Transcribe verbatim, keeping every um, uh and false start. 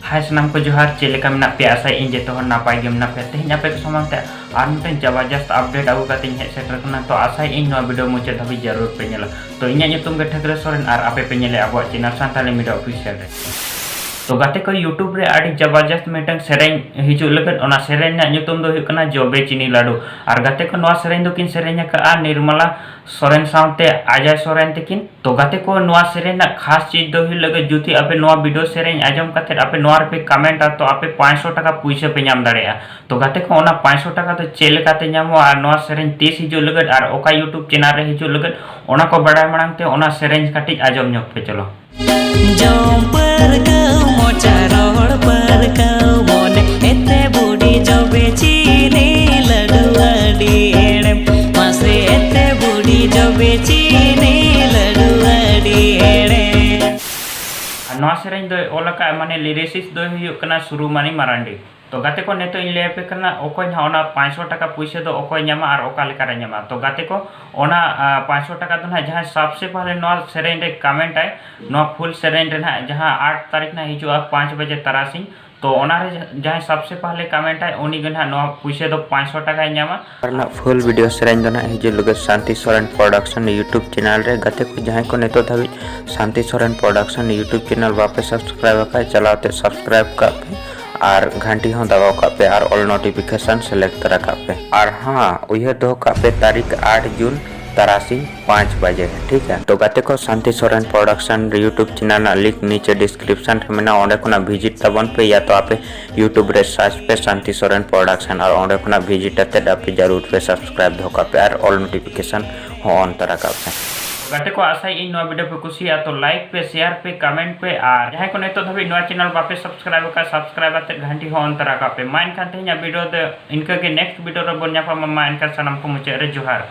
ᱦᱟᱭ ᱥᱟᱱᱟᱢ ᱠᱚ ᱡᱚᱦᱟᱨ, ᱪᱮᱫ ᱞᱮᱠᱟ ᱢᱮᱱᱟᱜ ᱯᱮᱭᱟ? ᱟᱥᱟᱭᱮᱫ ᱟᱹᱧ ᱡᱚᱛᱚ ᱦᱚᱲ ᱱᱟᱯᱟᱭ ᱜᱮ ᱢᱮᱱᱟᱜ ᱯᱮᱭᱟ᱾ ᱛᱮᱦᱮᱧ ᱟᱯᱮ ᱠᱚ ᱥᱟᱢᱟᱝ ᱛᱮ ᱟᱨ ᱢᱤᱫᱴᱮᱱ ᱡᱟᱵᱟᱨᱡᱟᱥᱛ ᱟᱯᱰᱮᱴ ᱟᱹᱜᱩ ᱠᱟᱛᱮ ᱤᱧ ᱦᱮᱡ ᱥᱮᱴᱮᱨ ᱠᱟᱱᱟ᱾ ᱛᱚ ᱟᱥᱟᱭᱮᱫ ᱟᱹᱧ ᱱᱚᱣᱟ ᱵᱷᱤᱰᱤᱭᱳ ᱢᱩᱪᱟᱹᱫ ᱫᱷᱟᱹᱵᱤᱡ ᱡᱟᱹᱨᱩᱲ ᱯᱮ ᱧᱮᱞᱟ᱾ ᱛᱚ ᱤᱧᱟᱹᱜ ᱧᱩᱛᱩᱢ ᱜᱮ ᱴᱷᱟᱹᱠᱨᱟᱹ ᱥᱚᱨᱮᱱ ᱟᱨ ᱟᱯᱮ ᱯᱮ ᱧᱮᱞᱮᱫ ᱟᱵᱚᱣᱟᱜ ᱪᱮᱱᱮᱞ ᱥᱟᱱᱛᱟᱞᱤ ᱢᱤᱰᱤᱭᱟ ᱚᱯᱷᱤᱥᱤᱭᱟᱞ ᱨᱮ᱾ ᱛᱚ ᱜᱟᱛᱮ ᱠᱚ, YouTube ᱨᱮ ᱟᱹᱰᱤ ᱡᱟᱵᱟᱨᱡᱟᱥᱛ ᱢᱤᱫᱴᱟᱝ ᱥᱮᱨᱮᱧ ᱦᱤᱡᱩᱜ ᱞᱟᱹᱜᱤᱫ, ᱚᱱᱟ ᱥᱮᱨᱮᱧ ᱨᱮᱱᱟᱜ ᱧᱩᱛᱩᱢ ᱫᱚ ᱦᱩᱭᱩᱜ ᱠᱟᱱᱟ ᱡᱚᱵᱮ ᱪᱤᱱᱤ ᱞᱟᱹᱰᱩ᱾ ᱟᱨ ᱜᱟᱛᱮ ᱠᱚ, ᱱᱚᱣᱟ ᱥᱮᱨᱮᱧ ᱫᱚᱠᱤᱱ ᱥᱮᱨᱮᱧ ᱟᱠᱟᱫᱼᱟ ᱱᱤᱨᱢᱟᱞᱟ ᱥᱚᱨᱮᱱ ᱥᱟᱶᱛᱮ ᱟᱡᱟᱭ ᱥᱚᱨᱮᱱ ᱛᱟᱹᱠᱤᱱ᱾ ᱛᱚ ᱜᱟᱛᱮ ᱠᱚ, ᱱᱚᱣᱟ ᱥᱮᱨᱮᱧ ᱨᱮᱱᱟᱜ ᱠᱷᱟᱥ ᱪᱤᱡᱽ ᱫᱚ ᱦᱩᱭᱩᱜ ᱞᱟᱹᱜᱤᱫ, ᱡᱩᱫᱤ ᱟᱯᱮ ᱱᱚᱣᱟ ᱵᱷᱤᱰᱤᱭᱳ ᱥᱮᱨᱮᱧ ᱟᱸᱡᱚᱢ ᱠᱟᱛᱮ ᱟᱯᱮ ᱱᱚᱣᱟ ᱨᱮᱯᱮ ᱠᱚᱢᱮᱱᱴᱟ, ᱛᱚ ᱟᱯᱮ ᱯᱟᱸᱪᱥᱚ ᱴᱟᱠᱟ ᱯᱩᱭᱥᱟᱹ ᱯᱮ ᱧᱟᱢ ᱫᱟᱲᱮᱭᱟᱜᱼᱟ᱾ ᱛᱚ ᱜᱟᱛᱮ ᱠᱚ, ᱚᱱᱟ ᱯᱟᱸᱪᱥᱚ ᱴᱟᱠᱟ ᱫᱚ ᱪᱮᱫ ᱞᱮᱠᱟᱛᱮ ᱧᱟᱢᱚᱜᱼᱟ ᱟᱨ ᱱᱚᱣᱟ ᱥᱮᱨᱮᱧ ᱛᱤᱥ ᱦᱤᱡᱩᱜ ᱞᱟᱹᱜᱤᱫ ᱟᱨ ᱚᱠᱟ YouTube ᱪᱮᱱᱮᱞ ᱨᱮ ᱦᱤᱡᱩᱜ ᱞᱟᱹᱜᱤᱫ, ᱚᱱᱟ ᱠᱚ ᱵᱟᱰᱟᱭ ᱢᱟᱲᱟᱝ ᱛᱮ ᱚᱱᱟ ᱥᱮᱨᱮᱧ ᱠᱟᱹᱴᱤᱡ ᱟᱸᱡᱚᱢ ᱧᱚᱜ ᱯᱮ᱾ ᱪᱚᱞᱚ᱾ ᱡᱚᱢ ᱯᱟᱹᱨᱠᱟᱹᱣ ᱢᱚᱪᱟ ᱨᱚᱲ ᱯᱟᱹᱨᱠᱟᱹᱣ ᱢᱚᱱᱮ, ᱮᱛᱮ ᱵᱩᱰᱷᱤ ᱡᱚᱵᱮ ᱪᱤᱱᱤ ᱞᱟᱹᱰᱩ ᱟᱹᱰᱤ ᱦᱮᱲᱮᱢ᱾ ᱢᱟᱥᱮ ᱮᱛᱮ ᱵᱩᱰᱷᱤ ᱡᱚᱵᱮ ᱪᱤᱱᱤ ᱞᱟᱹᱰᱩ ᱟᱹᱰᱤ ᱦᱮᱲᱮᱢ᱾ ᱟᱨ ᱱᱚᱣᱟ ᱥᱮᱨᱮᱧ ᱫᱚᱭ ᱚᱞ ᱟᱠᱟᱫ, ᱢᱟᱱᱮ ᱞᱤᱨᱤᱥᱤᱥᱴ ᱫᱚᱭ ᱦᱩᱭᱩᱜ ᱠᱟᱱᱟ ᱥᱩᱨᱩᱢᱟᱱᱤ ᱢᱟᱨᱟᱱᱰᱤ᱾ ᱛᱚ ᱜᱟᱛᱮ ᱠᱚ, ᱱᱤᱛᱚᱜ ᱤᱧ ᱞᱟᱹᱭ ᱟᱯᱮ ᱠᱟᱱᱟ ᱚᱠᱚᱭ ᱱᱟᱦᱟᱜ ᱚᱱᱟ ᱯᱟᱸᱪᱥᱚ ᱴᱟᱠᱟ ᱯᱩᱭᱥᱟᱹ ᱫᱚ ᱚᱠᱚᱭ ᱧᱟᱢᱟ ᱟᱨ ᱚᱠᱟ ᱞᱮᱠᱟᱨᱮ ᱧᱟᱢᱟ᱾ ᱛᱚ ᱜᱟᱛᱮ ᱠᱚ, ᱚᱱᱟ, ᱟ, ᱯᱟᱸᱪᱥᱚ ᱴᱟᱠᱟ ᱫᱚ ᱱᱟᱦᱟᱜ ᱡᱟᱦᱟᱸᱭ ᱥᱟᱵᱥᱮ ᱯᱟᱦᱞᱮ ᱱᱚᱣᱟ ᱥᱮᱨᱮᱧ ᱨᱮ ᱠᱚᱢᱮᱱᱴ ᱟᱭ, ᱱᱚᱣᱟ ᱯᱷᱩᱞ ᱥᱮᱨᱮᱧ ᱨᱮ ᱱᱟᱦᱟᱜ ᱡᱟᱦᱟᱸ ᱟᱴ ᱛᱟᱹᱨᱤᱠᱷ ᱱᱟᱦᱟᱜ ᱦᱤᱡᱩᱜᱼᱟ ᱯᱟᱸᱪ ᱵᱟᱡᱮ ᱛᱟᱨᱟᱥᱤᱧ, ᱛᱚ ᱚᱱᱟᱨᱮ ᱡᱟᱦᱟᱸᱭ ᱥᱟᱵᱥᱮ ᱯᱟᱦᱞᱮ ᱠᱚᱢᱮᱱᱴ ᱟᱭ, ᱩᱱᱤ ᱜᱮ ᱱᱟᱦᱟᱜ ᱱᱚᱣᱟ ᱯᱩᱭᱥᱟᱹ ᱫᱚ ᱯᱟᱸᱪᱥᱚ ᱴᱟᱠᱟᱭ ᱧᱟᱢᱟ᱾ ᱟᱨ ᱱᱟᱦᱟᱜ ᱯᱷᱩᱞ ᱵᱷᱤᱰᱤᱭᱳ ᱥᱮᱨᱮᱧ ᱫᱚ ᱱᱟᱦᱟᱜ ᱦᱤᱡᱩᱜ ᱞᱟᱹᱜᱤᱫ ᱥᱟᱱᱛᱤ ᱥᱚᱨᱮᱱ ᱯᱨᱚᱰᱟᱠᱥᱚᱱ YouTube ᱪᱮᱱᱮᱞ ᱨᱮ᱾ ᱜᱟᱛᱮ ᱠᱚ, ᱡᱟᱦᱟᱸᱭ ᱠᱚ ᱱᱤᱛᱚᱜ ᱫᱷᱟᱹᱵᱤᱡ ᱥᱟᱱᱛᱤ ᱥᱚᱨᱮᱱ ᱯᱨᱚᱰᱟᱠᱥᱚᱱ YouTube ᱪᱮᱱᱮᱞ ᱵᱟᱯᱮ ᱥᱟᱵᱥᱠᱨᱟᱭᱤᱵ ᱟᱠᱟᱫ, ᱪᱟᱞᱟᱣ ᱛᱮ ᱥᱟᱵᱥᱠᱨᱟᱭᱤᱵ ᱠᱟᱜ ᱯᱮ ᱟᱨ ᱜᱷᱟᱱᱴᱤ ᱦᱚᱸ ᱫᱟᱵᱟᱣ ᱠᱟᱜ ᱯᱮ ᱟᱨ ᱚᱞ ᱱᱳᱴᱤᱯᱷᱤᱠᱮᱥᱚᱱ ᱥᱤᱞᱮᱠᱴ ᱛᱚᱨᱟ ᱠᱟᱜ ᱯᱮ᱾ ᱟᱨ ᱦᱟᱸ, ᱩᱭᱦᱟᱹᱨ ᱫᱚᱦᱚ ᱠᱟᱜ ᱯᱮ, ᱛᱟᱹᱨᱤᱠᱷ ᱟᱴ ᱡᱩᱱ ᱛᱟᱨᱟᱥᱤᱧ ᱯᱟᱸᱪ ᱵᱟᱡᱮ, ᱴᱷᱤᱠ ᱜᱮᱭᱟ? ᱛᱚ ᱜᱟᱛᱮ ᱠᱚ, ᱥᱟᱱᱛᱤ ᱥᱚᱨᱮᱱ ᱯᱨᱚᱰᱟᱠᱥᱚᱱ YouTube ᱪᱮᱱᱮᱞ ᱨᱮᱱᱟᱜ ᱞᱤᱝᱠ ᱱᱤᱪᱮ ᱰᱤᱥᱠᱨᱤᱯᱥᱚᱱ ᱨᱮ ᱢᱮᱱᱟᱜᱼᱟ, ᱚᱸᱰᱮ ᱠᱷᱚᱱᱟᱜ ᱵᱷᱤᱡᱤᱴ ᱛᱟᱵᱚᱱ ᱯᱮ, ᱭᱟ ᱛᱚ ᱟᱯᱮ YouTube ᱨᱮ ᱥᱟᱨᱪ ᱯᱮ ᱥᱟᱱᱛᱤ ᱥᱚᱨᱮᱱ ᱯᱨᱚᱰᱟᱠᱥᱚᱱ ᱟᱨ ᱚᱸᱰᱮ ᱠᱷᱚᱱᱟᱜ ᱵᱷᱤᱡᱤᱴ ᱠᱟᱛᱮᱫ ᱟᱯᱮ ᱡᱟᱹᱨᱩᱲ ᱯᱮ ᱥᱟᱵᱥᱠᱨᱟᱭᱤᱵ ᱫᱚᱦᱚ ᱠᱟᱜ ᱯᱮ ᱟᱨ ᱚᱞ ᱱᱳᱴᱤᱯᱷᱤᱠᱮᱥᱚᱱ ᱦᱚᱸ ᱚᱱ ᱛᱚᱨᱟ ᱠᱟᱜ ᱯᱮ᱾ ᱜᱟᱛᱮ ᱠᱚ, ᱟᱥᱟᱭᱮᱫ ᱟᱹᱧ ᱱᱚᱣᱟ ᱵᱷᱤᱰᱤᱭᱳ ᱯᱮ ᱠᱩᱥᱤᱭᱟᱜᱼᱟ, ᱛᱚ ᱞᱟᱭᱤᱠ ᱯᱮ, ᱥᱮᱭᱟᱨ ᱯᱮ, ᱠᱚᱢᱮᱱᱴ ᱯᱮ, ᱟᱨ ᱡᱟᱦᱟᱸᱭ ᱠᱚ ᱱᱤᱛᱚᱜ ᱫᱷᱟᱹᱵᱤᱡ ᱱᱚᱣᱟ ᱪᱮᱱᱮᱞ ᱵᱟᱯᱮ ᱥᱟᱵᱥᱠᱨᱟᱭᱤᱵ ᱟᱠᱟᱫ, ᱥᱟᱵᱥᱠᱨᱟᱭᱤᱵ ᱠᱟᱛᱮᱫ ᱜᱷᱟᱱᱴᱤ ᱦᱚᱸ ᱚᱱ ᱛᱚᱨᱟ ᱠᱟᱜ ᱯᱮ᱾ ᱢᱟ ᱮᱱᱠᱷᱟᱱ ᱛᱮᱦᱮᱧᱟᱜ ᱵᱷᱤᱰᱤᱭᱳ ᱫᱚ ᱤᱱᱠᱟᱹ ᱜᱮ, ᱱᱮᱠᱥᱴ ᱵᱷᱤᱰᱤᱭᱳ ᱨᱮᱵᱚᱱ ᱧᱟᱯᱟᱢᱟ᱾ ᱢᱟ ᱮᱱᱠᱷᱟᱱ ᱥᱟᱱᱟᱢ ᱠᱚ ᱢᱩᱪᱟᱹᱫ ᱨᱮ ᱡᱚᱦᱟᱨ᱾